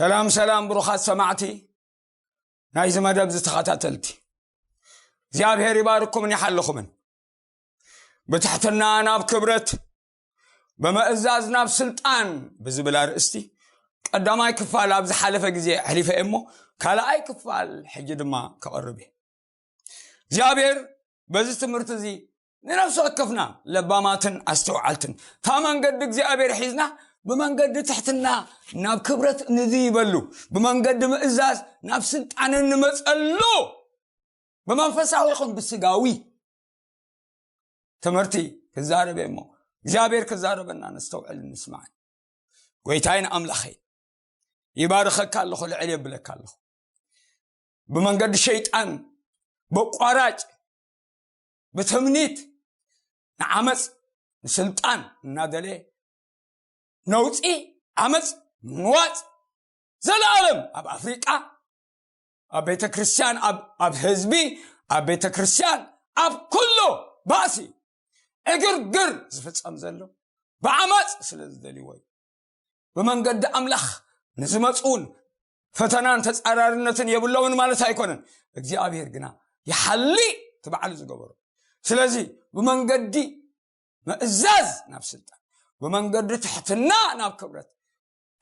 ሰላም ሰላም ብሩኻት ሰማዕቲ ናይዚ መደብ ዝተኸታተልቲ፣ እግዚኣብሔር ይባርኩምን ይሓልኹምን። ብትሕትና ናብ ክብረት፣ ብምእዛዝ ናብ ስልጣን ብዝብል ኣርእስቲ ቀዳማይ ክፋል ኣብ ዝሓለፈ ግዜ ኣሕሊፈ እሞ፣ ካልኣይ ክፋል ሕጂ ድማ ከቕርብ እየ። እግዚኣብሔር በዚ ትምህርቲ እዚ ንነፍሲ ወከፍና ለባማትን ኣስተውዓልትን፣ እታ መንገዲ እግዚኣብሔር ሒዝና ብመንገዲ ትሕትና ናብ ክብረት ንድይበሉ፣ ብመንገዲ ምእዛዝ ናብ ስልጣን እንመጸሉ፣ ብመንፈሳዊ ይኹን ብስጋዊ ትምህርቲ ክዛረብ እየ እሞ፣ እግዚኣብሔር ክዛረበና ነስተውዕል ንስማዕ። ጎይታይን ኣምላኸይ፣ ይባርኸካ ኣለኹ፣ ልዕል የብለካ ኣለኹ። ብመንገዲ ሸይጣን፣ ብቋራጭ፣ ብትምኒት፣ ንዓመፅ፣ ንስልጣን እናደለየ፣ ነውፂ፣ ዓመፅ፣ ምንዋፅ፣ ዘለኣለም ኣብ ኣፍሪቃ፣ ኣብ ቤተ ክርስቲያን፣ ኣብ፣ ኣብ ህዝቢ፣ ኣብ ቤተ ክርስቲያን፣ ኣብ ኩሉ ባእሲ፣ ዕግርግር ዝፍጸም ዘሎ ብዓመፅ ስለ ዝደልይዎ እዩ። ብመንገዲ ኣምላኽ ንዝመፁ እውን ፈተናን ተጻራርነትን የብሎምን ማለት ኣይኮነን። እግዚኣብሔር ግና ይሓሊ እቲ ባዕሉ ዝገበሮ። ስለዚ ብመንገዲ ምእዛዝ ናብ ስልጣን፣ ብመንገዲ ትሕትና ናብ ክብረት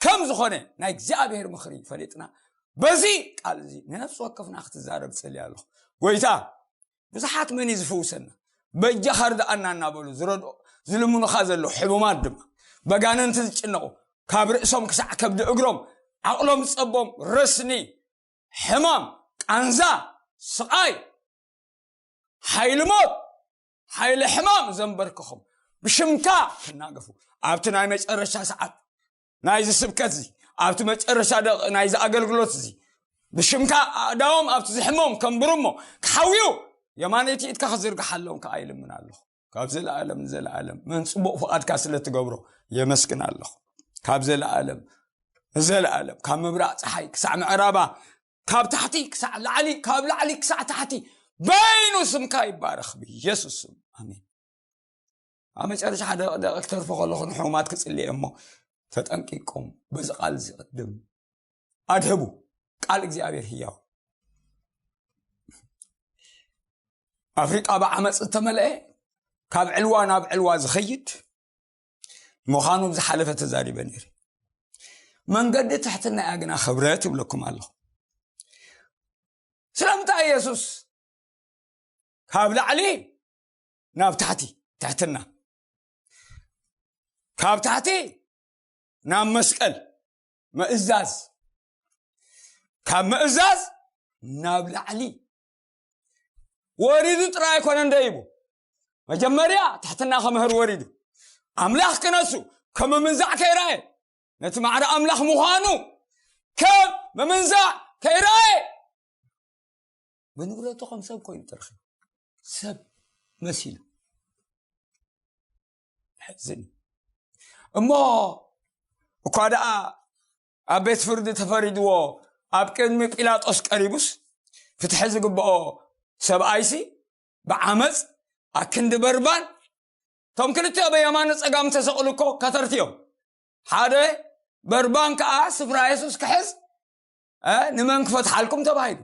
ከም ዝኾነ ናይ እግዚኣብሔር ምኽሪ ፈሊጥና፣ በዚ ቃል እዚ ንነፍሲ ወከፍና ክትዛረብ ጸልየ ኣለኹ። ጎይታ፣ ብዙሓት መን እዩ ዝፍውሰና? በጃኻ ርድኣና እናበሉ ዝረድኦ፣ ዝልምኑኻ ዘለዉ ሕሙማት ድማ፣ በጋንንቲ ዝጭነቑ፣ ካብ ርእሶም ክሳዕ ከብዲ እግሮም፣ ዓቕሎም ዝጸቦም፣ ረስኒ፣ ሕማም፣ ቃንዛ፣ ስቓይ፣ ሓይሊ ሞት፣ ሓይሊ ሕማም ዘንበርክኹም ብሽምካ ክናገፉ፣ ኣብቲ ናይ መጨረሻ ሰዓት ናይዚ ስብከት እዚ፣ ኣብቲ መጨረሻ ደቂ ናይዚ ኣገልግሎት እዚ፣ ብሽምካ ኣእዳዎም ኣብቲ ዝሕሞም ከንብሩ እሞ፣ ክሓውዩ የማነይቲ ኢድካ ክትዝርግሓሎም ከኣ ይልምን ኣለኹ። ካብ ዘለኣለም ንዘለኣለም መን ጽቡቕ ፍቓድካ ስለ ትገብሮ የመስግን ኣለኹ። ካብ ዘለኣለም ንዘለኣለም፣ ካብ ምብራቕ ጸሓይ ክሳዕ ምዕራባ፣ ካብ ታሕቲ ክሳዕ ላዕሊ፣ ካብ ላዕሊ ክሳዕ ታሕቲ፣ በይኑ ስምካ ይባረኽ ብየሱስ ስም። ኣሜን። ኣብ መጨረሻ ሓደ ደቂ ክተርፎ ከለኹ ንሕሙማት ክጽልየ እሞ፣ ተጠንቂቆም በዚ ቃል እዚ ቅድም ኣድህቡ። ቃል እግዚኣብሔር ህያው። ኣፍሪቃ ብዓመፅ ዝተመልአ፣ ካብ ዕልዋ ናብ ዕልዋ ዝኸይድ ምዃኑ ብዝሓለፈ ተዛሪበ ነይረ። መንገዲ ትሕትና እያ ግና ክብረት ይብለኩም ኣለኹ። ስለምንታይ የሱስ ካብ ላዕሊ ናብ ታሕቲ ትሕትና፣ ካብ ታሕቲ ናብ መስቀል ምእዛዝ፣ ካብ ምእዛዝ ናብ ላዕሊ ወሪዱ ጥራይ ኣይኮነን ደይቡ። መጀመርያ ትሕትና ከምህር ወሪዱ። ኣምላኽ ክነሱ ከም ምምንዛዕ ከይረኣየ፣ ነቲ ማዕረ ኣምላኽ ምዃኑ ከም ምምንዛዕ ከይረኣየ፣ ብንብረቱ ከም ሰብ ኮይኑ ተረኺቡ። ሰብ መሲሉ። ሕዝን እዩ። እሞ እኳ ደኣ ኣብ ቤት ፍርዲ ተፈሪድዎ ኣብ ቅድሚ ጲላጦስ ቀሪቡስ፣ ፍትሒ ዝግብኦ ሰብኣይሲ ብዓመፅ ኣክንዲ በርባን፣ እቶም ክልቲኦ በየማን ጸጋም ተሰቕሉ እኮ ከተርቲ እዮም። ሓደ በርባን ከኣ ስፍራ የሱስ ክሕዝ፣ እ፣ ንመን ክፈትሓልኩም ተባሂሉ።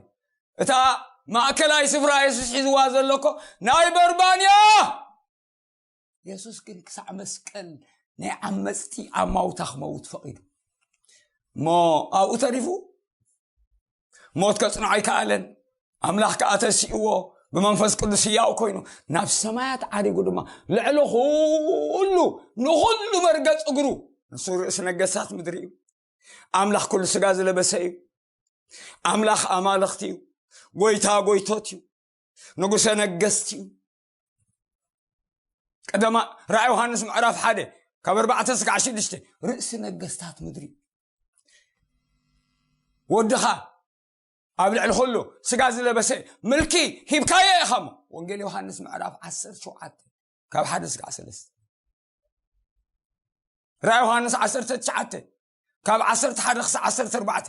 እታ ማእከላይ ስፍራ የሱስ ሒዝዋ ዘሎ እኮ ናይ በርባን እያ። የሱስ ግን ክሳዕ መስቀል ናይ ዓመጽቲ ኣማውታ ክመውት ፈቒዱ። እሞ ኣብኡ ተሪፉ ሞት ከጽንዖ ኣይከኣለን። ኣምላኽ ከኣ ተሲእዎ፣ ብመንፈስ ቅዱስ ህያው ኮይኑ ናብ ሰማያት ዓሪጉ ድማ ልዕሊ ኩሉ፣ ንኹሉ መርገጽ እግሩ፣ ንሱ ርእሲ ነገስታት ምድሪ እዩ። ኣምላኽ ኩሉ ስጋ ዝለበሰ እዩ። ኣምላኽ ኣማልኽቲ እዩ። ጎይታ ጎይቶት እዩ። ንጉሰ ነገስት እዩ። ቀደማ ራእይ ዮሃንስ ምዕራፍ ሓደ ካብ ኣርባዕተ ስጋዕ ሽዱሽተ፣ ርእሲ ነገስታት ምድሪ፣ ወድኻ ኣብ ልዕሊ ኩሉ ስጋ ዝለበሰ ምልኪ ሂብካዮ ኢኻ። እሞ ወንጌል ዮሃንስ ምዕራፍ ዓሰርተ ሸውዓተ ካብ ሓደ ስጋዕ ሰለስተ፣ ራእይ ዮሃንስ ዓሰርተ ትሽዓተ ካብ ዓሰርተ ሓደ ክሳዕ ዓሰርተ ኣርባዕተ፣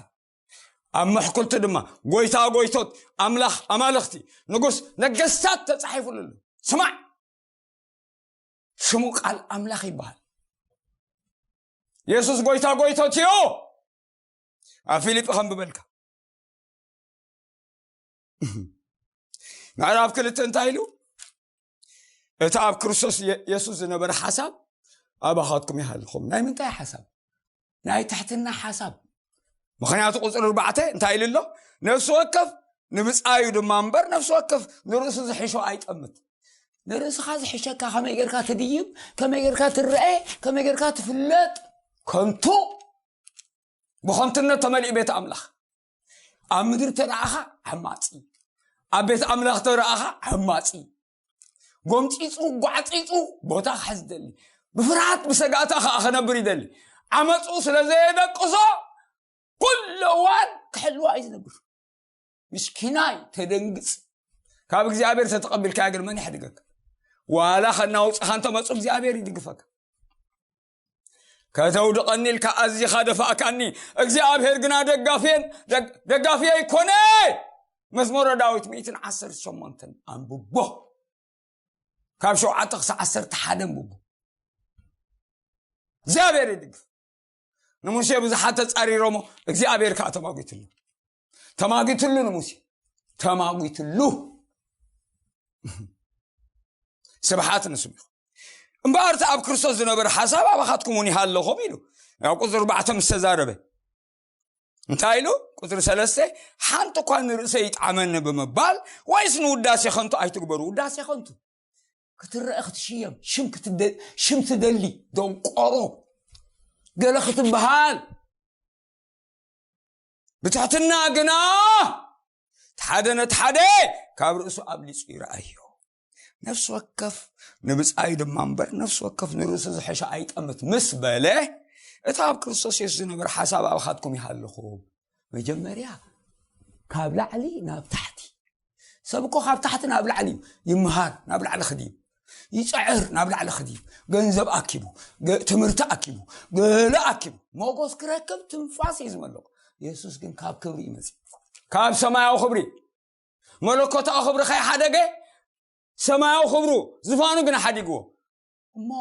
ኣብ ምሕኩልቲ ድማ ጎይታ ጎይቶት፣ ኣምላኽ ኣማልኽቲ፣ ንጉስ ነገስታት ተጻሒፉሉ ኣሎ። ስማዕ፣ ሽሙ ቃል ኣምላኽ ይበሃል። የሱስ ጎይታ ጎይቶት እዩ። ኣብ ፊልጲ ከም ብበልካ ምዕራፍ ክልተ እንታይ ኢሉ? እቲ ኣብ ክርስቶስ የ- የሱስ ዝነበረ ሓሳብ ኣባኻትኩም ይሃልኹም። ናይ ምንታይ ሓሳብ? ናይ ትሕትና ሓሳብ። ምኽንያቱ ቁፅሪ ኣርባዕተ እንታይ ኢሉ ኣሎ? ነፍሲ ወከፍ ንብፃዩ ድማ እምበር፣ ነፍሲ ወከፍ ንርእሱ ዝሕሾ ኣይጠምት። ንርእስኻ ዝሕሸካ ከመይ ጌርካ ትድይብ፣ ከመይ ጌርካ ትረአ፣ ከመይ ጌርካ ትፍለጥ? ከንቱ፣ ብኸንቱነት ተመሊኡ ቤት ኣምላኽ። ኣብ ምድሪ ተረኣኻ ሓማፂ፣ ኣብ ቤት ኣምላኽ ተረኣኻ ሓማፂ። ጎምፂፁ ጓዕፂፁ ቦታ ክሕዝ ደሊ፣ ብፍርሃት ብሰጋእታ ከዓ ክነብር ይደሊ። ዓመፁ ስለ ዘየደቅሶ ኩሉ እዋን ክሕልዋ እዩ ዝነብር። ምስኪናይ ተደንግፅ። ካብ እግዚኣብሔር ተተቐቢልካ ግን መን ይሕድገካ? ዋላ ከናውፅኻ እንተመፁ እግዚኣብሔር ይድግፈካ። ከተውድቐኒ ኢልካ ኣዚኻ ደፋእካኒ፣ እግዚኣብሔር ግና ደጋፍየን ደግ- ደጋፍየይ ኮነ። መዝሙረ ዳዊት ሚእትን ዓሰርተ ሸሞንተን ኣንብቦ፣ ካብ ሸውዓተ ክሳብ ዓሰርተ ሓደ ኣንብቦ። እግዚኣብሔር ይድግፍ። ንሙሴ ብዙሓት ተጻሪሮሞ፣ እግዚኣብሔር ከዓ ተማጒትሉ። ተማጒትሉ ንሙሴ፣ ተማጒትሉ። ስብሓት ንስሙ ይኹን። እምበኣር እቲ ኣብ ክርስቶስ ዝነበረ ሓሳብ ኣባኻትኩም እውን ይሃለኹም ኢሉ ኣብ ቁፅሪ ኣርባዕተ ምስ ተዛረበ እንታይ ኢሉ? ቁፅሪ ሰለስተ፣ ሓንቲ እኳ ንርእሰ ይጥዓመኒ ብምባል ወይስ ንውዳሴ ከንቱ ኣይትግበሩ። ውዳሴ ከንቱ ክትረአ ክትሽየም፣ ሽም ክትደ- ሽም ትደሊ፣ ደንቆሮ ገለ ክትበሃል። ብትሕትና ግና እቲ ሓደ ነቲ ሓደ ካብ ርእሱ ኣብሊፁ ይረኣዮ። ነፍሲ ወከፍ ንብፃዩ ድማ እምበር፣ ነፍሲ ወከፍ ንርእሱ ዝሕሸ ኣይጠምት ምስ በለ፣ እቲ ኣብ ክርስቶስ የሱስ ዝነበረ ሓሳብ ኣባኻትኩም ይሃልኹም። መጀመርያ ካብ ላዕሊ ናብ ታሕቲ። ሰብ እኮ ካብ ታሕቲ ናብ ላዕሊ እዩ። ይምሃር፣ ናብ ላዕሊ ክድዩ፣ ይፅዕር፣ ናብ ላዕሊ ክድዩ፣ ገንዘብ ኣኪቡ፣ ገ- ትምህርቲ ኣኪቡ፣ ገለ ኣኪቡ፣ ሞጎስ ክረክብ ትንፋስ እዩ ዝመለኹ። የሱስ ግን ካብ ክብሪ ይመፅእ፣ ካብ ሰማያዊ ክብሪ፣ መለኮታዊ ክብሪ ከይሓደገ ሰማያዊ ክብሩ ዝፋኑ ግን ሓዲግዎ። እሞ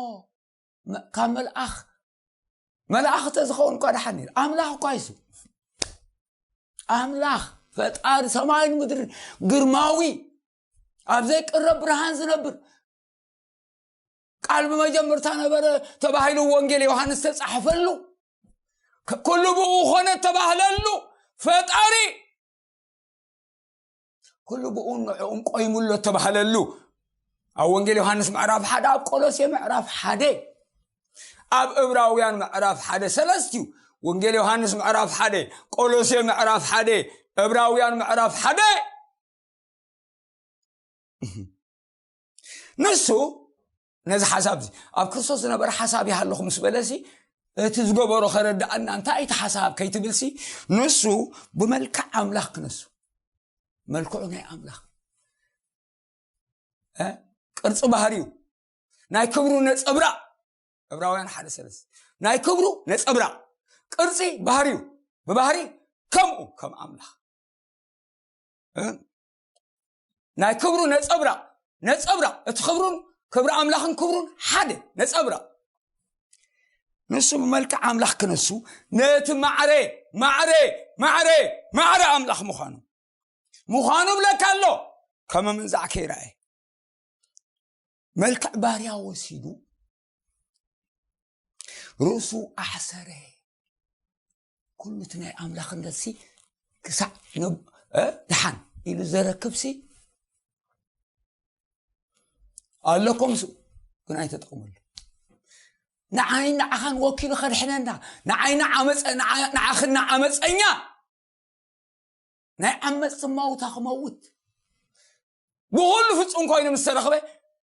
መ- ካብ መልኣኽ መልኣኽ እንተዝኸውን እኳ ደሓን ነይሩ። ኣምላኽ እኳ ይሱ ኣምላኽ ፈጣሪ ሰማይን ምድርን፣ ግርማዊ፣ ኣብ ዘይቅረብ ብርሃን ዝነብር፣ ቃል ብመጀመርታ ነበረ ተባሂሉ ወንጌል ዮሃንስ ተጻሕፈሉ፣ ከ- ኩሉ ብኡ ኾነ ተባህለሉ ፈጣሪ፣ ኩሉ ብኡን ንዕኡን ቆይሙሎ ተባህለሉ። ኣብ ወንጌል ዮሃንስ ምዕራፍ ሓደ፣ ኣብ ቆሎሴ ምዕራፍ ሓደ፣ ኣብ እብራውያን ምዕራፍ ሓደ ሰለስቲዩ። ወንጌል ዮሃንስ ምዕራፍ ሓደ፣ ቆሎሴ ምዕራፍ ሓደ፣ እብራውያን ምዕራፍ ሓደ። ንሱ ነዚ ሓሳብ እዚ ኣብ ክርስቶስ ዝነበረ ሓሳብ ይሃለኹ ምስ በለሲ፣ እቲ ዝገበሮ ከረድኣና እንታይ እቲ ሓሳብ ከይትብልሲ፣ ንሱ ብመልክዕ ኣምላኽ ክነሱ፣ መልክዑ ናይ ኣምላኽ እ? ቅርፂ ባህሪዩ ናይ ክብሩ ነፀብራቕ። እብራውያን ሓደ ሰለስተ ናይ ክብሩ ነፀብራቕ ቅርፂ ባህሪዩ ብባህሪ ከምኡ ከም ኣምላኽ እ? ናይ ክብሩ ነፀብራቕ ነፀብራቕ እቲ ክብሩን ክብሪ ኣምላኽን ክብሩን ሓደ ነፀብራቕ። ንሱ ብመልክዕ ኣምላኽ ክነሱ ነቲ ማዕረ ማዕረ ማዕረ ማዕረ ኣምላኽ ምዃኑ ምዃኑ ብለካ ኣሎ። ከመ ምንዛዕ ከይረኣየ መልክዕ ባርያ ወሲዱ ርእሱ ኣሕሰረ። ኩሉ እቲ ናይ ኣምላኽነትሲ ክሳዕ ነብ- እ? ደሓን ኢሉ ዘረክብሲ ኣለኮ ምስኡ ግን ኣይተጠቕመሉ። ንዓይ ንዓኻን ወኪሉ ከድሕነና ንዓይ ንዓመፀ ንዓ- ንዓኽን ንዓመፀኛ ናይ ዓመፅ ማውታ ክመውት ብኹሉ ፍጹም ኮይኑ ምስ ተረኽበ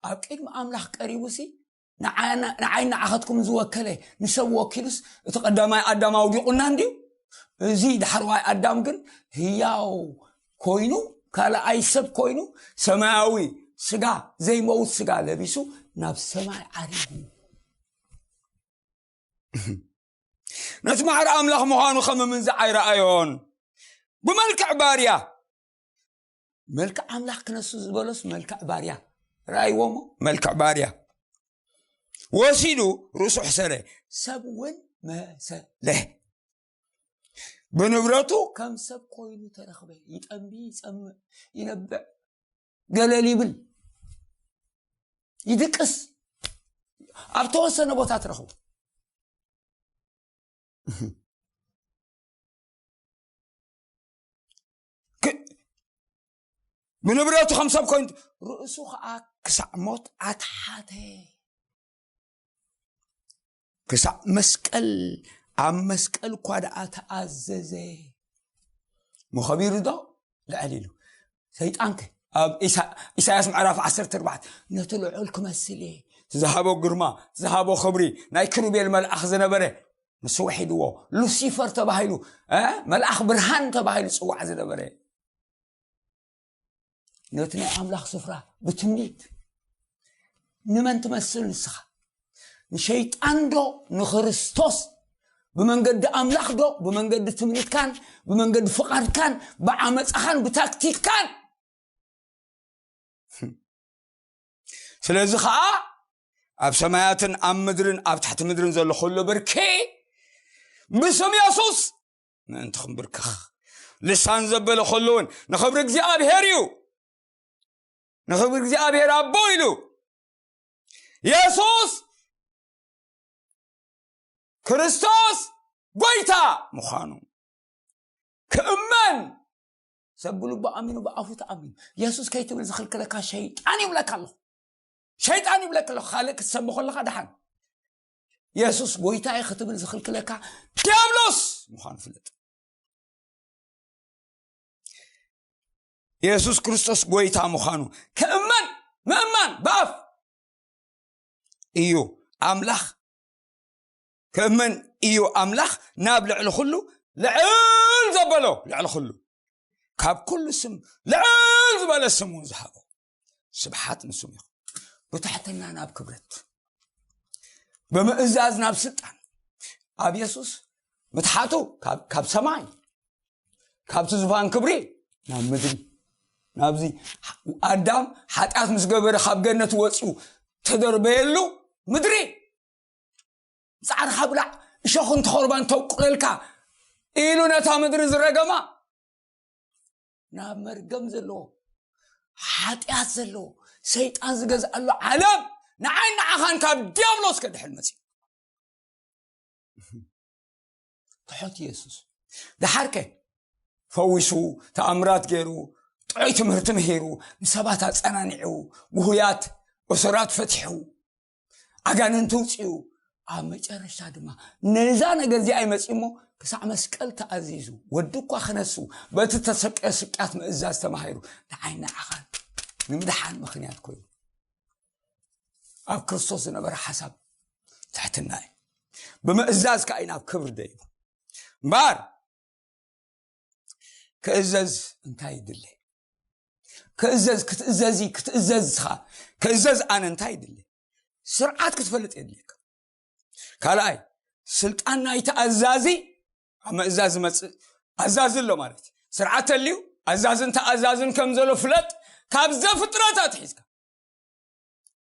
ኣብ ቅድሚ ኣምላኽ ቀሪቡሲ ንዓና- ንዓይ ንዓኸትኩም ዝወከለ ንሰብ ወኪሉስ እቲ ቀዳማይ ኣዳም ኣውዲቑና እንድዩ። እዚ ዳሕረዋይ ኣዳም ግን ህያው ኮይኑ ካልኣይ ሰብ ኮይኑ ሰማያዊ ስጋ ዘይመውት ስጋ ለቢሱ ናብ ሰማይ ዓሪጉ። ነቲ ማዕረ ኣምላኽ ምዃኑ ከም ምንዚ ኣይረኣዮን። ብመልክዕ ባርያ መልክዕ ኣምላኽ ክነሱ ዝበሎስ መልክዕ ባርያ ረኣይዎሞ መልክዕ ባርያ ወሲዱ ርእሱ ሕሰረ ሰብ እውን መሰለ። ብንብረቱ ከም ሰብ ኮይኑ ተረኽበ። ይጠሚ፣ ይጸምእ፣ ይነብዕ፣ ገለል ይብል፣ ይድቅስ። ኣብ ተወሰነ ቦታ ትረኽቡ። ክ- ብንብረቱ ከም ሰብ ኮይኑ፣ ርእሱ ከዓ ክሳዕ ሞት ኣትሓተ። ክሳዕ መስቀል፣ ኣብ መስቀል እኳ ደኣ ተኣዘዘ። መኸቢሩ ዶ? ልዕል ኢሉ። ሰይጣንከ ኣብ ኢሳ- ኢሳያስ ምዕራፍ ዓሰርተ ኣርባዕተ፣ ነቲ ልዑል ክመስል እየ፣ ዝሃቦ ግርማ፣ ዝሃቦ ክብሪ፣ ናይ ክሩቤል መልኣኽ ዝነበረ፣ ንሱ ውሒድዎ። ሉሲፈር ተባሂሉ፣ እ፣ መልኣኽ ብርሃን ተባሂሉ ዝጽዋዕ ዝነበረ፣ ነቲ ናይ ኣምላኽ ስፍራ ብትምኒት። ንመን ትመስል ንስኻ? ንሸይጣን ዶ ንክርስቶስ? ብመንገዲ ኣምላኽ ዶ ብመንገዲ ትምኒትካን ብመንገዲ ፍቓድካን ብዓመፃኻን ብታክቲክካን? ስለዚ ኸዓ ኣብ ሰማያትን ኣብ ምድርን ኣብ ትሕቲ ምድርን ዘሎ ኩሉ ብርኪ ብስም የሱስ ምእንቲ ክንብርከኽ። ልሳን ዘበለ ኩሉ እውን ንኽብሪ እግዚኣብሔር እዩ። ንኽብሪ እግዚኣብሔር ኣቦ ኢሉ የሱስ ክርስቶስ ጎይታ ምዃኑ ክእመን፣ ሰብ ብልቡ ኣሚኑ ብኣፉ ተኣሚኑ። የሱስ ከይትብል ዝኽልክለካ ሸይጣን ይብለካ ኣለኹ። ሸይጣን ይብለካ ኣለኹ። ካልእ ክትሰሚ ከለኻ ደሓን። የሱስ ጎይታ እየ ክትብል ዝኽልክለካ ዲያብሎስ ምዃኑ ፍለጥ። የሱስ ክርስቶስ ጎይታ ምዃኑ ክእመን፣ ምእማን ብኣፍ እዩ ኣምላኽ፣ ክእመን እዩ ኣምላኽ ናብ ልዕሊ ኩሉ ልዕል ዘበሎ፣ ልዕሊ ኩሉ፣ ካብ ኩሉ ስም ልዕል ዝበለ ስም እውን ዝሃቦ። ስብሓት ንስሙ ይኹን። ብትሕትና ናብ ክብረት፣ ብምእዛዝ ናብ ስልጣን። ኣብ የሱስ ምትሓቱ ካብ፣ ካብ ሰማይ፣ ካብቲ ዙፋን ክብሪ ናብ ምድሪ፣ ናብዚ ኣዳም ሓጢኣት ምስ ገበረ ካብ ገነት ወፂኡ ተደርበየሉ ምድሪ። ጻዕርኻ ብላዕ፣ እሾኽን ተኾርባን ተብቁለልካ ኢሉ ነታ ምድሪ ዝረገማ፣ ናብ መርገም ዘለዎ፣ ሓጢኣት ዘለዎ፣ ሰይጣን ዝገዝኣሉ ዓለም ንዓይ ንዓኻን ካብ ዲያብሎስ ከድሕን መጺኡ። ትሑት ኢየሱስ። ደሓርከ ፈዊሱ፣ ተኣምራት ገይሩ፣ ጥዑይ ትምህርቲ ምሂሩ፣ ንሰባት ኣጸናኒዑ፣ ጉሁያት እሱራት ፈቲሑ፣ ኣጋንንቲ ውጽኡ፣ ኣብ መጨረሻ ድማ ነዛ ነገር እዚኣ ይመጽእ እሞ ክሳዕ መስቀል ተኣዚዙ፣ ወዲ እኳ ክነሱ፣ በቲ ተሰቀ ስቅያት ምእዛዝ ተማሂሩ፣ ንዓይ ንዓኻን ንምድሓን ምኽንያት ኮይኑ። ኣብ ክርስቶስ ዝነበረ ሓሳብ ትሕትና እዩ። ብምእዛዝ ከኣ እዩ ናብ ክብሪ ደይቡ። እምበኣር ክእዘዝ እንታይ ይድለ? ክእዘዝ፣ ክትእዘዚ፣ ክትእዘዝ ኢኻ። ክእዘዝ ኣነ እንታይ ይድለ? ስርዓት ክትፈልጥ የድልየካ። ካልኣይ፣ ስልጣን ናይቲ ኣዛዚ ኣብ ምእዛዝ ዝመጽእ ኣዛዚ ኣሎ ማለት እዩ። ስርዓት ተልዩ ኣዛዝን ተኣዛዝን ከም ዘሎ ፍለጥ፣ ካብ ዘፍጥረት ኣትሒዝካ።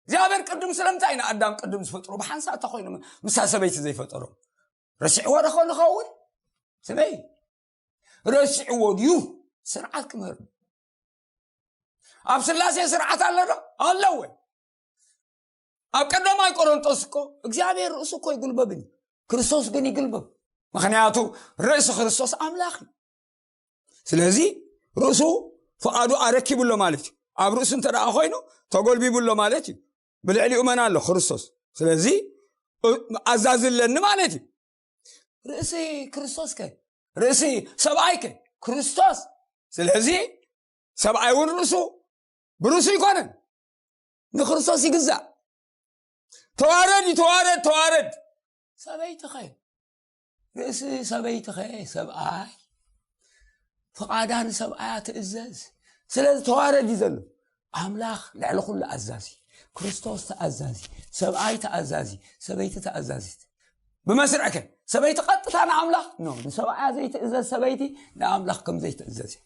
እግዚኣብሔር ቅድም ስለምንታይ ኢና ኣዳም ቅድም ዝፈጥሮ? ብሓንሳእ ተኾይኑ ምሳ ሰበይቲ ዘይፈጠሮ? ረሲዕዎ ዶ ኾን ይኸውን? ስመይ፣ ረሲዕዎ ድዩ? ስርዓት ክምህር። ኣብ ስላሴ ስርዓት ኣሎ ዶ? ኣለዎ። ኣብ ቀዳማይ ቆሮንጦስ እኮ እግዚኣብሔር ርእሱ እኮ ይጉልበብን እዩ። ክርስቶስ ግን ይግልበብ። ምኽንያቱ ርእሲ ክርስቶስ ኣምላኽ እዩ። ስለዚ ርእሱ ፍቓዱ ኣረኪቡ ኣሎ ማለት እዩ። ኣብ ርእሱ እንተ ደኣ ኮይኑ ተጎልቢቡ ኣሎ ማለት እዩ። ብልዕሊኡ መን ኣሎ? ክርስቶስ። ስለዚ እ-፣ ኣዛዚ ኣለኒ ማለት እዩ። ርእሲ ክርስቶስ ከ? ርእሲ ሰብኣይ ከ? ክርስቶስ። ስለዚ ሰብኣይ እውን ርእሱ ብርእሱ ይኮነን፣ ንክርስቶስ ይግዛእ። ተዋረድ እዩ፣ ተዋረድ፣ ተዋረድ። ሰበይቲ ኸ? ርእሲ ሰበይቲ ኸ? ሰብኣይ። ፍቓዳ ንሰብኣያ ትእዘዝ። ስለዚ ተዋረድ እዩ ዘሎ። ኣምላኽ ልዕሊ ኩሉ ኣዛዚ፣ ክርስቶስ ተኣዛዚ፣ ሰብኣይ ተኣዛዚ፣ ሰበይቲ ተኣዛዚት። ብመስርዕ ከ ሰበይቲ ቀጥታ ንኣምላኽ? ኖ፣ ንሰብኣያ ዘይትእዘዝ ሰበይቲ ንኣምላኽ ከም ዘይትእዘዝ እዩ።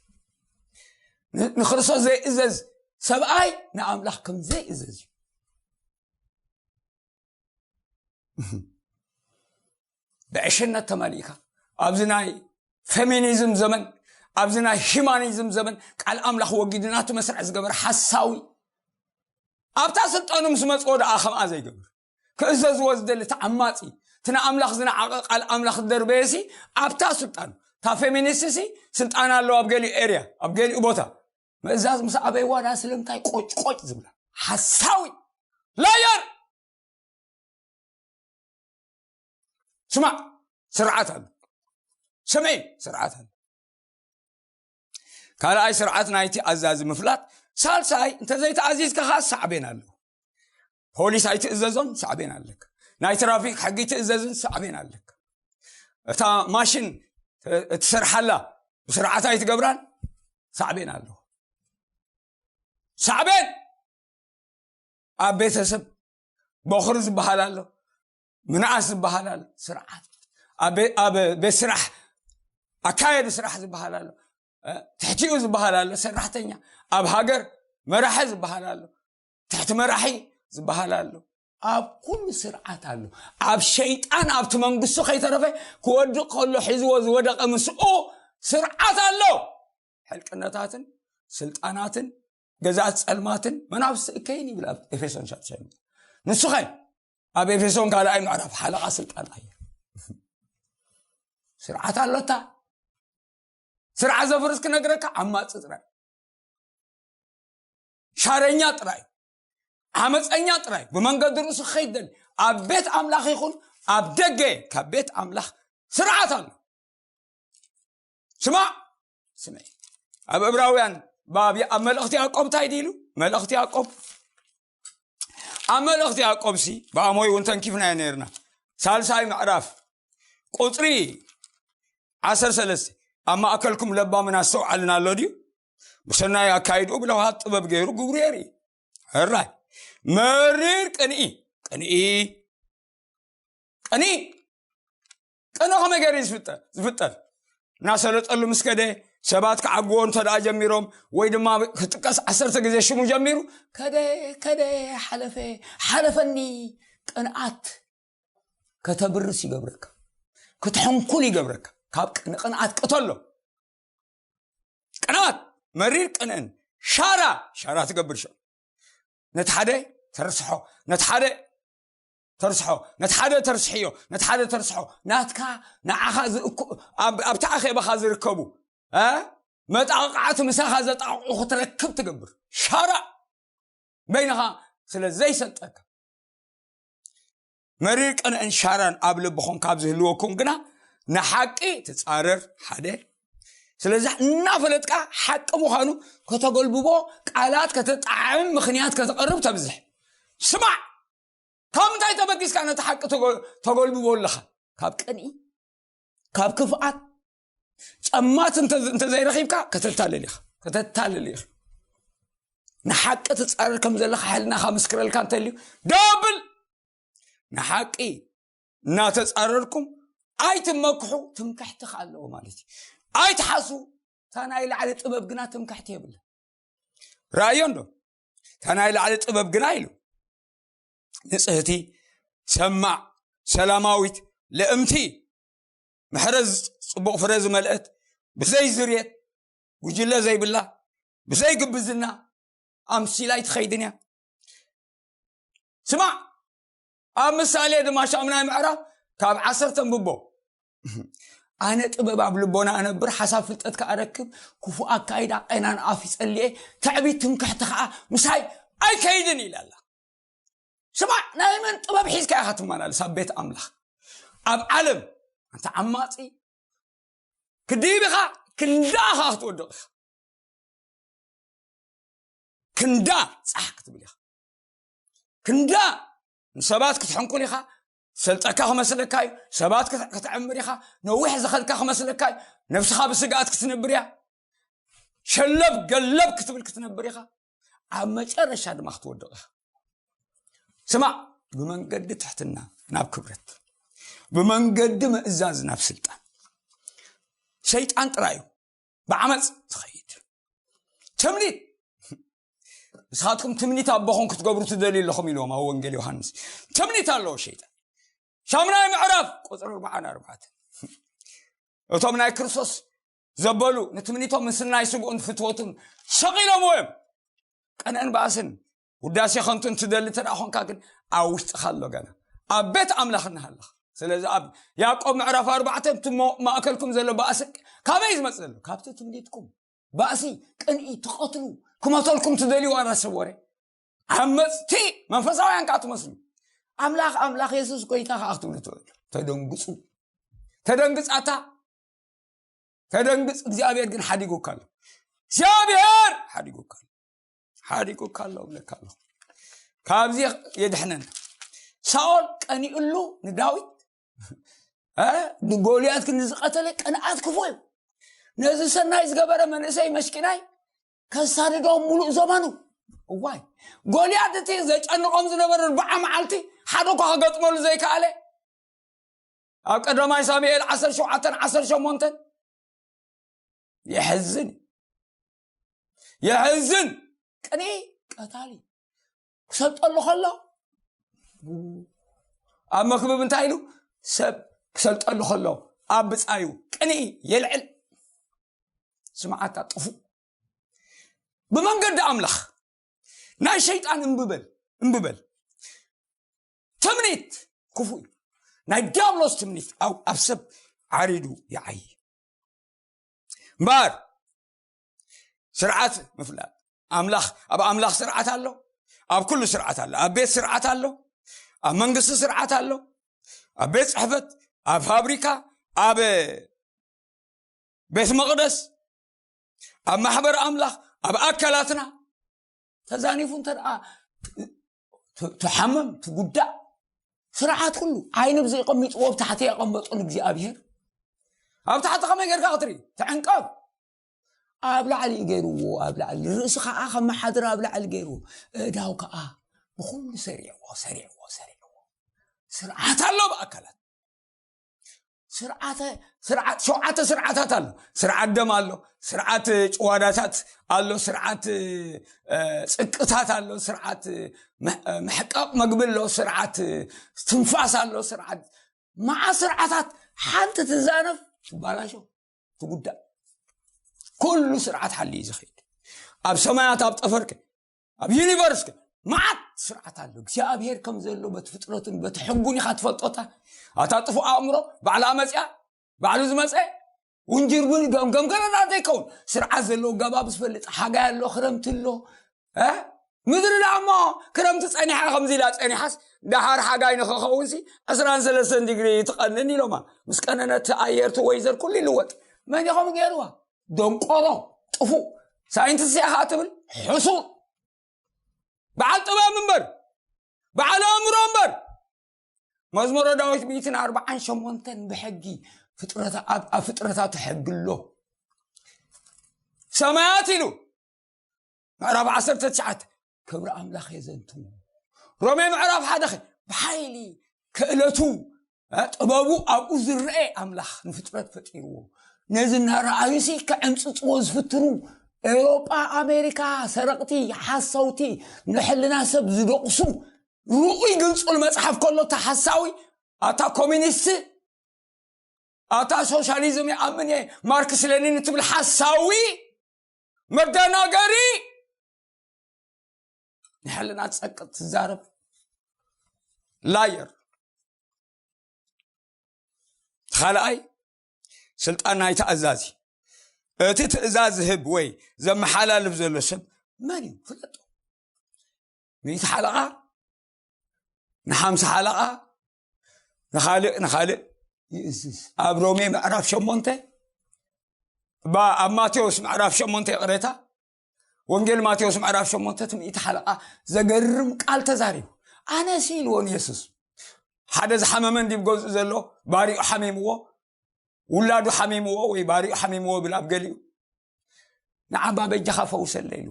ን-፣ ንክርስቶስ ዘይእዘዝ ሰብኣይ ንኣምላኽ ከም ዘይእዘዝ እዩ። ብዕሽነት ተመሊእካ ኣብዚ ናይ ፌሚኒዝም ዘመን፣ ኣብዚ ናይ ሂማኒዝም ዘመን ቃል ኣምላኽ ወጊዱ ናቱ መስርዕ ዝገበረ ሓሳዊ፣ ኣብታ ስልጣኑ ምስ መጽኦ ደኣ ከምኣ ዘይገብር፣ ክእዘዝዎ ዝደሊ ተዓማጺ፣ እቲ ንኣምላኽ ዝነዓቐ ቃል ኣምላኽ ዝደርበየሲ ኣብታ ስልጣኑ፣ እታ ፌሚኒስትሲ ስልጣን ኣለዎ ኣብ ገሊኡ ኤርያ፣ ኣብ ገሊኡ ቦታ። ምእዛዝ ምስ ኣበይዋ ደኣ ስለምንታይ ቆጭ ቆጭ ዝብላ? ሓሳዊ፣ ላየር። ስማዕ፣ ስርዓት ኣሎ። ስምዒ፣ ስርዓት ኣሎ። ካልኣይ፣ ስርዓት ናይቲ ኣዛዚ ምፍላጥ። ሳልሳይ፣ እንተዘይተኣዚዝካ ኸዓ ሳዕቤን ኣለዎ። ፖሊስ ኣይትእዘዞን፣ ሳዕቤን ኣለካ። ናይ ትራፊክ ሕጊ ትእዘዝን፣ ሳዕቤን ኣለካ። እታ ማሽን እትሰርሓላ ብስርዓት ኣይትገብራን፣ ሳዕቤን ኣለዎ። ሳዕቤን ኣብ ቤተሰብ፣ በኹሪ ዝበሃል ኣሎ፣ ምንኣስ ዝበሃል ኣሎ፣ ስርዓት ኣብ ቤ-፣ ኣብ ቤት ስራሕ፣ ኣካየዲ ስራሕ ዝበሃል ኣሎ፣ እ፣ ትሕቲኡ ዝበሃል ኣሎ፣ ሰራሕተኛ፣ ኣብ ሃገር መራሒ ዝበሃል ኣሎ፣ ትሕቲ መራሒ ዝበሃል ኣሎ። ኣብ ኩሉ ስርዓት ኣሎ። ኣብ ሸይጣን ኣብቲ መንግስቱ ከይተረፈ ክወድቕ ከሎ ሒዝዎ ዝወደቐ ምስኡ ስርዓት ኣሎ። ሕልቅነታትን ስልጣናትን ገዛእቲ ጸልማትን መናፍስቲ እከይን ይብል ኣብ ኤፌሶን ሻትሻይ። ንስኸ ኣብ ኤፌሶን ካልኣይ ምዕራፍ ሓለቓ ስልጣን ኣየር? ስርዓት ኣሎታ። ስርዓት ዘፍርስ ክነግረካ ዓማጺ ጥራይ፣ ሻረኛ ጥራይ፣ ዓመፀኛ ጥራይ፣ ብመንገዲ ርእሱ ክኸይድ ደሊ፣ ኣብ ቤት ኣምላኽ ይኹን ኣብ ደገ ካብ ቤት ኣምላኽ ስርዓት ኣሎ። ስማዕ፣ ስምዒ። ኣብ ዕብራውያን፣ ኣብ፣ ኣብ መልእኽቲ ያዕቆብ እንታይ ድኢሉ? መልእኽቲ ያዕቆብ፣ ኣብ መልእኽቲ ያዕቆብ ሲ ብኣሞይ እውን ተንኪፍናዮ ነይርና። ሳልሳይ ምዕራፍ ቁፅሪ ዓሰርተ ሰለስተ፣ ኣብ ማእከልኩም ለባምን ኣስተውዓልን ኣሎ ድዩ? ብሰናይ ኣካይድኡ ብለውሃት ጥበብ ገይሩ ግብሩ የርኢ። ሕራይ፣ መሪር ቅንኢ፣ ቅንኢ፣ ቅንኢ፣ ቅንኢ ከመይ ገይሩ እዩ ዝፍጠር? ዝፍጠር እናሰለጠሉ ምስ ከደ፣ ሰባት ክዓግዎ እንተ ደኣ ጀሚሮም፣ ወይ ድማ ክጥቀስ ዓሰርተ ግዜ ሽሙ ጀሚሩ፣ ከደ፣ ከደ፣ ሓለፈ፣ ሓለፈኒ። ቅንኣት ከተብርስ ይገብረካ፣ ክትሕንኩል ይገብረካ። ካብ ቅ-፣ ንቅንኣት ቅተሎ። ቅንኣት፣ መሪር ቅንእን ሻራ፣ ሻራ ትገብር ሸው። ነቲ ሓደ ተርስሖ፣ ነቲ ሓደ ተርስሖ፣ ነቲ ሓደ ተርስሕዮ፣ ነቲ ሓደ ተርስሖ። ናትካ፣ ንዓኻ ዝእኩ-፣ ኣብ-፣ ኣብቲ ኣኼባኻ ዝርከቡ፣ እ? መጣቕዓት ምሳኻ ዘጣቕዑ ክትረክብ ትገብር። ሻራ በይንኻ ስለ ዘይሰልጠካ። መሪር ቅንእን ሻራን ኣብ ልብኹም ካብ ዝህልወኩም ግና ንሓቂ ትጻረር። ሓደ። ስለዚ እናፈለጥካ ሓቂ ምዃኑ ከተጎልብቦ ቃላት ከተጣዕም ምኽንያት ከተቐርብ ተብዝሕ። ስማዕ፣ ካብ ምንታይ ተበጊስካ ነቲ ሓቂ ተጎ-፣ ተጎልብቦ ኣለኻ? ካብ ቅንኢ፣ ካብ ክፍኣት፣ ጸማት እንተ-፣ እንተዘይረኺብካ ከተታልል ኢኻ፣ ከተታልል ኢኻ። ንሓቂ ትጻረር ከም ዘለኻ ሕልናኻ ምስክረልካ እንተልዩ፣ ደብል ንሓቂ እናተጻረርኩም ኣይትመክሑ፣ ትምክሕቲ ከኣ ኣለዎ ማለት እዩ። ኣይትሓሱ፣ እታ ናይ ላዕሊ ጥበብ ግና ትምክሕቲ የብላ። ረኣዮ እንዶ፣ እታ ናይ ላዕሊ ጥበብ ግና ኢሉ፣ ንጽህቲ፣ ሰማዕ፣ ሰላማዊት፣ ልእምቲ፣ ምሕረት፣ ጽቡቕ ፍረ ዝመልአት፣ ብዘይ ዝርየት፣ ጉጅለ ዘይብላ፣ ብዘይ ግብዝና ኣምሲላ ኣይትኸይድን እያ። ስማዕ፣ ኣብ ምሳሌ ድማ ሻምናይ ምዕራፍ ካብ ዓሰርተ ኣንብቦ። ኣነ ጥበብ ኣብ ልቦና ኣነብር፣ ሓሳብ ፍልጠት ከኣ ኣረክብ፣ ክፉእ ኣካይዳ ቐናን ኣፍ ይጸልየ፣ ትዕቢት ትምክሕቲ ከኣ ምሳይ ኣይከይድን ኢላ ኣላ። ስማዕ፣ ናይ መን ጥበብ ሒዝካ ኢኻ ትመላለስ ኣብ ቤት ኣምላኽ? ኣብ ዓለም፣ ኣንታ ዓማጺ፣ ክድይብ ኢኻ፣ ክንዳኻ ክትወድቕ ኢኻ። ክንዳ ጻሕ ክትብል ኢኻ። ክንዳ ንሰባት ክትሕንኩል ኢኻ። ሰልጠካ ክመስለካ እዩ። ሰባት ክት-፣ ክትዕምር ኢኻ። ነዊሕ ዝኸድካ ክመስለካ እዩ። ነብስኻ ብስግኣት ክትንብር እያ። ሸለብ ገለብ ክትብል ክትነብር ኢኻ። ኣብ መጨረሻ ድማ ክትወድቕ ኢኻ። ስማዕ፣ ብመንገዲ ትሕትና ናብ ክብረት፣ ብመንገዲ ምእዛዝ ናብ ስልጣን። ሰይጣን ጥራይ እዩ ብዓመፅ ዝኸይድ። ትምኒት፣ ንስኻትኩም ትምኒት ኣቦኹም ክትገብሩ ትደልዩ ኣለኹም ኢልዎም ኣብ ወንጌል ዮሃንስ። ትምኒት ኣለዎ ሸይጣን። ሻምናይ ምዕራፍ ቁፅሪ ኣርባዓን ኣርባዕተን። እቶም ናይ ክርስቶስ ዘበሉ ንትምኒቶም ምስናይ ስግኡን ፍትወቱን ሸቒሎምዎ እዮም። ቀንእን ባእስን ውዳሴ ከንቱን ትደሊ እንተ ደኣ ኾንካ ግን ኣብ ውሽጥኻ ኣሎ ገና። ኣብ ቤት ኣምላኽ እናሃለኻ። ስለዚ ኣብ ያዕቆብ ምዕራፍ ኣርባዕተ እቲ ሞ-፣ ማእከልኩም ዘሎ ባእሲ ካበይ ዝመጽእ ዘሎ? ካብቲ ትምኒትኩም። ባእሲ፣ ቅንኢ፣ ትቐትሉ፣ ክመተልኩም ትደልዩ ኣራሰብ ወረ። ዓመጽቲ መንፈሳውያን ከኣ ትመስሉ። ኣምላኽ፣ ኣምላኽ የሱስ ጎይታ ከኣ ክትብሉ ትኽእሉ። ተደንግጹ። ተደንግጻታ። ተደንግጽ፣ እግዚኣብሔር ግን ሓዲጉካ ኣሎ። እግዚኣብሔር ሓዲጉካ ኣሎ። ሓዲጉካ ኣሎ እብለካ ኣለኹ። ካብዚ የድሕነና። ሳኦል ቀኒኡሉ ንዳዊት፣ እ፣ ንጎልያድ ክንዲ ዝቐተለ ቅንኣት ክፉእ እዩ። ነዚ ሰናይ ዝገበረ መንእሰይ መስኪናይ ከሳድዶ ሙሉእ ዘመኑ። እዋይ፣ ጎልያድ እቲ ዘጨንቖም ዝነበረ ኣርብዓ መዓልቲ ሓደ እኳ ክገጥመሉ ዘይከኣለ። ኣብ ቀዳማይ ሳሙኤል ዓሰርተ ሸውዓተን ዓሰርተ ሸሞንተን። የሕዝን። የሕዝን። ቅንኢ ቀታሊ። ክሰልጠሉ ከሎ፣ ኣብ መክብብ እንታይ ኢሉ? ሰብ ክሰልጠሉ ከሎ፣ ኣብ ብጻዩ ቅንኢ የልዕል። ስምዓታ ጥፉእ። ብመንገዲ ኣምላኽ ናይ ሸይጣን እምብበል፣ እምብበል። ትምኒት ክፉእ እዩ። ናይ ዲያብሎስ ትምኒት ኣብ፣ ኣብ ሰብ ዓሪዱ ይዓዪ። እምበኣር ስርዓት ምፍላጥ። ኣምላኽ፣ ኣብ ኣምላኽ ስርዓት ኣሎ፣ ኣብ ኩሉ ስርዓት ኣሎ። ኣብ ቤት ስርዓት ኣሎ፣ ኣብ መንግስቲ ስርዓት ኣሎ፣ ኣብ ቤት ጽሕፈት፣ ኣብ ፋብሪካ፣ ኣብ ቤት መቕደስ፣ ኣብ ማሕበር ኣምላኽ፣ ኣብ ኣካላትና ተዛኒፉ እንተ ደኣ ት-፣ ት-፣ ትሓመም፣ ትጉዳእ፣ ስርዓት ኩሉ ዓይኒ ብዘይቀሚጥዎ ኣብ ታሕቲ የቐመጦ ንእግዚኣብሔር። ኣብ ታሕቲ ከመይ ጌርካ ክትርኢ? ትዕንቀፍ። ኣብ ላዕሊ እዩ ገይርዎ፣ ኣብ ላዕሊ። ርእሲ ከኣ ከመሓድር ኣብ ላዕሊ ገይርዎ። እዳው ከኣ ብኹሉ ሰሪዕዎ፣ ሰሪዕዎ፣ ሰሪዕዎ። ስርዓት ኣሎ ብኣካላት። ስርዓተ፣ ስርዓት፣ ሸውዓተ ስርዓታት ኣሎ። ስርዓት ደም ኣሎ፣ ስርዓት ጭዋዳታት ኣሎ፣ ስርዓት፣ እ፣ ጽቅታት ኣሎ፣ ስርዓት ምሕ-፣ ምሕቃቕ መግቢ ኣሎ፣ ስርዓት ትንፋስ ኣሎ፣ ስርዓት፣ መዓ ስርዓታት ሓንቲ ትዛነፍ ትባላሾ፣ ትጉዳእ። ኩሉ ስርዓት ሓልዩ እዩ ዝኸይድ። ኣብ ሰማያት፣ ኣብ ጠፈርከ፣ ኣብ ዩኒቨርስከ መዓት ስርዓት ኣሎ። እግዚኣብሔር ከም ዘሎ በቲ ፍጥረቱን በቲ ሕጉን ኢኻ ትፈልጦታ። ኣታ ጥፉእ ኣእምሮ፣ ባዕላ መጽያ፣ ባዕሉ ዝመጸ፣ ውንጅርቡን ገምገም ገረዳ ዘይከውን ስርዓት ዘለዎ ኣገባብ ዝፈልጥ፣ ሓጋይ ኣሎ፣ ክረምቲ ኣሎ፣ እ? ምድሪ ደኣ እሞ ክረምቲ ጸኒሓ ከምዚ ኢላ ጸኒሓስ፣ ደሓር ሓጋይ ንኽኸውንሲ ዕስራን ሰለስተን ዲግሪ ትቐንን ኢሎማ። ምስ ቀነነ እቲ ኣየር፣ እቲ ወይዘር ኩሉ ይልወጥ። መን ኢኹም ገይርዋ? ደንቆሮ፣ ጥፉእ። ሳይንቲስት ኢኻ ትብል? ሕሱር። በዓል ጥበብ እምበር፣ በዓል ኣእምሮ እምበር። መዝሙረ ዳዊት ሚእትን ኣርባዓን ሸሞንተን ብሕጊ ፍጥረታ-፣ ኣብ፣ ኣብ ፍጥረታቱ ሕጊ ኣሎ። ሰማያት ኢሉ ምዕራፍ ዓሰርተ ትሽዓተ ክብሪ ኣምላኽ የዘንትዉ። ሮሜ ምዕራፍ ሓደ ኸ ብሓይሊ ክእለቱ፣ እ፣ ጥበቡ ኣብኡ ዝረአ ኣምላኽ ንፍጥረት ፈጢርዎ። ነዚ እናረኣዩሲ ክዕምጽጽዎ ዝፍትኑ ኤውሮጳ፣ ኣሜሪካ፣ ሰረቕቲ፣ ሓሰውቲ፣ ንሕልና ሰብ ዝደቑሱ፣ ርኡይ ግንጹል መጽሓፍ ከሎ፣ እታ ሓሳዊ፣ ኣታ ኮሚኒስት፣ ኣታ ሶሻሊዝም ይኣምን እየ፣ ማርክስ ሌኒን እትብል ሓሳዊ፣ መደናገሪ፣ ንሕልና ጸቅጥ ትዛረብ ላየር። ካልኣይ፣ ስልጣን ናይ ተኣዛዚ። እቲ ትእዛዝ ዝህብ ወይ ዘመሓላልፍ ዘሎ ሰብ መን እዩ? ፍለጦ። ሚእቲ ሓለቓ፣ ንሓምሳ ሓለቓ፣ ንኻልእ፣ ንኻልእ ይእዝዝ። ኣብ ሮሜ ምዕራፍ ሸሞንተ፣ ባ-፣ ኣብ ማቴዎስ ምዕራፍ ሸሞንተ፣ ይቕሬታ፣ ወንጌል ማቴዎስ ምዕራፍ ሸሞንተ፣ እቲ ሚእቲ ሓለቓ ዘገርም ቃል ተዛሪቡ። ኣነሲ ኢልዎ ንየሱስ፣ ሓደ ዝሓመመ እንዲብ ገዝኡ ዘሎ፣ ባሪኡ ሓሚምዎ፣ ውላዱ ሓሚምዎ ወይ ባሪኡ ሓሚምዎ ብል ኣብ ገሊኡ፣ ንዓባ በጃኻ ፈውሰለ ኢሉ፣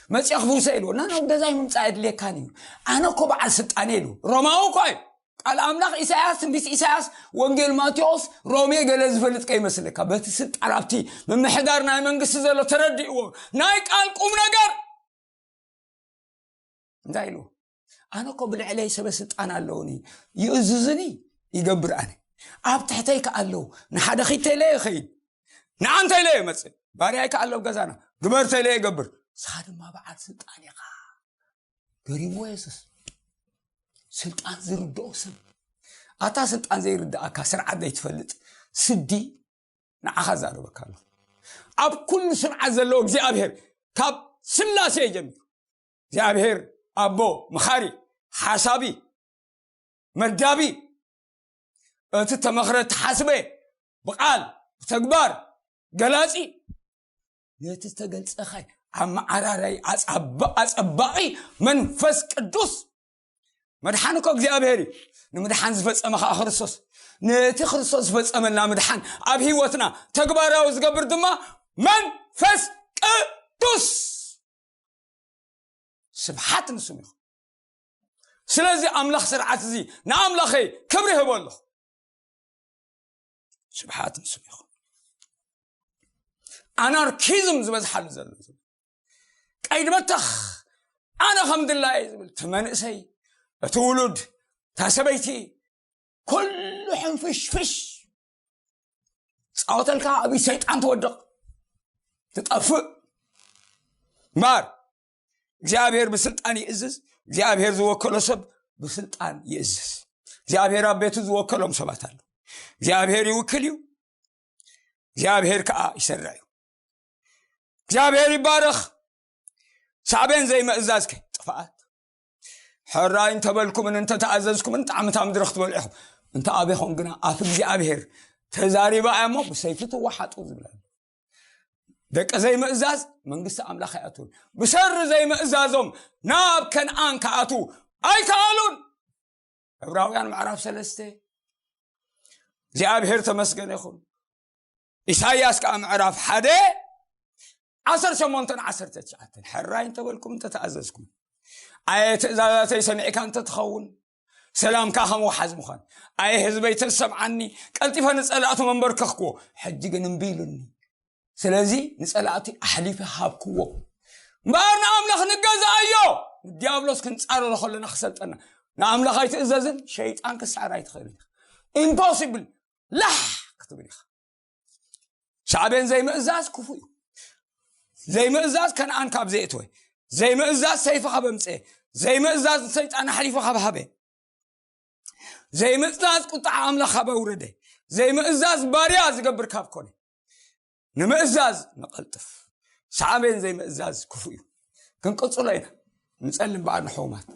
መጽኦ ክፍውሰ ኢሉ፣ ናናው ገዛይ ምምጻእ የድልየካን እዩ። ኣነ እኮ በዓል ስልጣን እየ ኢሉ። ሮማዊ እኮ እዩ። ቃል ኣምላኽ ኢሳያስ፣ ትንቢት ኢሳያስ፣ ወንጌል ማቴዎስ፣ ሮሜ ገለ ዝፈልጥ ከይመስለካ። በቲ ስልጣን ኣብቲ ምምሕዳር ናይ መንግስቲ ዘሎ ተረዲእዎ። ናይ ቃል ቁም ነገር እንታይ ኢሉ? ኣነ እኮ ብልዕለይ ሰበ ስልጣን ኣለውኒ፣ ይእዝዝኒ፣ ይገብር ኣነ። ኣብ ትሕተይ ከኣ ኣለዉ። ንሓደ ኺድ ተይለ ይኸይድ፣ ንዓንተ ኢለ ይመጽእ። ባርያይ ከኣ ኣለዉ ገዛና፣ ግበር ተይለ ይገብር። ንስኻ ድማ በዓል ስልጣን ኢኻ። ገሪሞ የሱስ። ስልጣን ዝርድኦ ሰብ። ኣታ ስልጣን ዘይርድኣካ፣ ስርዓት ዘይትፈልጥ ስዲ፣ ንዓኻ ዛረበካ ኣለኹ። ኣብ ኩሉ ስርዓት ዘለዎ እግዚኣብሔር፣ ካብ ስላሴ ጀሚሩ፣ እግዚኣብሔር ኣቦ፣ መኻሪ፣ ሓሳቢ፣ መዳቢ፣ እቲ ተመኽረ፣ ተሓስበ፣ ብቓል፣ ብተግባር፣ ገላጺ፣ ነቲ ዝተገልጸኻይ ኣመዓራራይ፣ ኣጻባ-፣ ኣጸባቒ መንፈስ ቅዱስ። መድሓን እኮ እግዚኣብሔር እዩ። ንምድሓን ዝፈጸመ ኸዓ ክርስቶስ። ነቲ ክርስቶስ ዝፈጸመልና ምድሓን ኣብ ህይወትና ተግባራዊ ዝገብር ድማ መንፈስ ቅዱስ። ስብሓት ንስም ይኹን። ስለዚ ኣምላኽ ስርዓት እዚ ንኣምላኸይ ክብሪ ይህቦ ኣለኹ። ስብሓት ንስም ይኹን። ኣናርኪዝም ዝበዝሓሉ ዘሎ፣ ቀይድ በተኽ፣ ኣነ ከም ድላየ ዝብል፣ እቲ መንእሰይ፣ እቲ ውሉድ፣ እታ ሰበይቲ፣ ኩሉ ሕንፍሽፍሽ ጻወተልካ፣ ኣብ ሰይጣን ትወድቕ፣ ትጠፍእ። እምበኣር እግዚኣብሔር ብስልጣን ይእዝዝ። እግዚኣብሔር ዝወከሎ ሰብ ብስልጣን ይእዝዝ። እግዚኣብሔር ኣብ ቤቱ ዝወከሎም ሰባት ኣለዉ። እግዚኣብሔር ይውክል እዩ። እግዚኣብሔር ከኣ ይሰርዕ እዩ። እግዚኣብሔር ይባረኽ። ሳዕቤን ዘይምእዛዝከ ጥፍኣት። ሕራይ እንተበልኩምን እንተተኣዘዝኩምን ጣዕሚ እታ ምድሪ ክትበልዑ ኢኹም። እንተ ኣቤኹም ግና ኣፍ እግዚኣብሔር ተዛሪባ እያ እሞ ብሰይፊ ትወሓጡ ዝብል ኣሎ። ደቂ ዘይምእዛዝ መንግስቲ ኣምላኽ ኣይኣትዉን። ብሰሪ ዘይምእዛዞም ናብ ከነኣን ክኣትዉ ኣይከኣሉን። ዕብራውያን ምዕራፍ ሰለስተ። እግዚኣብሔር ተመስገነ ይኹን። ኢሳይያስ ከኣ ምዕራፍ ሓደ፣ ዓሰርተ ሸሞንተን ዓሰርተ ትሽዓተን፣ ሕራይ እንተበልኩም እንተተኣዘዝኩም፣ ኣየ ትእዛዛተይ ሰሚዕካ እንተትኸውን፣ ሰላምካ ከም ወሓዝ ምዃን፣ ኣየ ህዝበይ ተሰምዓኒ፣ ቀልጢፈ ንጸላእቱ መንበርከኽክዎ፣ ሕጂ ግን እምቢ ኢሉኒ። ስለዚ ንጸላእቲ ኣሕሊፈ ሃብክዎ። እምበኣር ንኣምላኽ ንገዛኣዮ። ንዲያብሎስ ክንጻረሮ ከለና ክሰልጠና። ንኣምላኽ ኣይትእዘዝን፣ ሸይጣን ክሰዕር ኣይትኽእልን ኢኻ። ኢምፖሲብል፣ ላሕ ክትብል ኢኻ። ሳዕቤን ዘይምእዛዝ ክፉእ እዩ። ዘይምእዛዝ ከነኣን ካብ ዘየእትወ፣ ዘይምእዛዝ ሰይፊ ካብ ኣምጽኤ፣ ዘይምእዛዝ ንሰይጣን ኣሕሊፉ ካብ ሃበ፣ ዘይምእዛዝ ቁጥዓ ኣምላኽ ካብ ኣውረደ፣ ዘይምእዛዝ ባርያ ዝገብር ካብ ኮነ፣ ንምእዛዝ ንቐልጥፍ። ሳዕቤን ዘይምእዛዝ ክፉእ እዩ። ክንቅጽሎ ኢና። ንጸልም በዓል ንሕሙማት።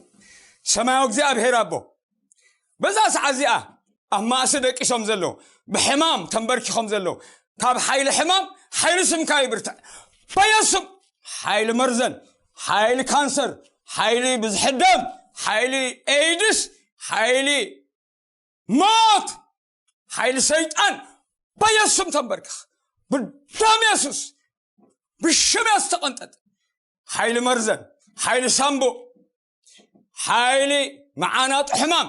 ሰማያዊ እግዚኣብሔር ኣቦ፣ በዛ ሰዓት እዚኣ ኣብ ማእሲ ደቂሶም ዘለዉ፣ ብሕማም ተንበርኪኾም ዘለዉ፣ ካብ ሓይሊ ሕማም ሓይሊ ስምካ ይብርትዕ። በየሱም ሓይሊ መርዘን፣ ሓይሊ ካንሰር፣ ሓይሊ ብዝሒ ደም፣ ሓይሊ ኤይድስ፣ ሓይሊ ሞት፣ ሓይሊ ሰይጣን በየሱም ተንበርክኽ። ብደም የሱስ፣ ብሽም የሱስ ተቐንጠጥ። ሓይሊ መርዘን፣ ሓይሊ ሳምቡእ፣ ሓይሊ መዓናጡ ሕማም፣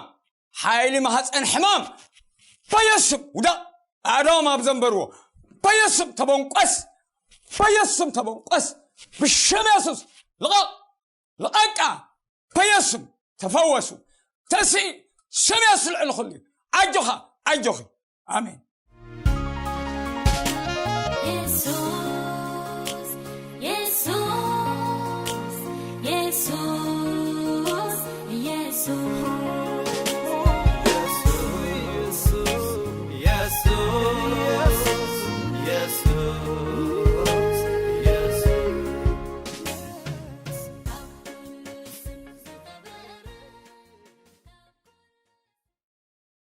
ሓይሊ ማህፀን ሕማም በየሱም ውዳቕ። ኣእዳዎም ኣብ ዘንበርዎ በየሱም ተበንቆስ፣ በየሱም ተበንቆስ። ብሽም የሱስ ልቐቕ፣ ልቐቃ። በየሱም ተፈወሱ። ተሲ ስም የሱስ ልዕሊ ኩሉ እዩ። ኣጆኻ፣ ኣጆኺ። ኣሜን።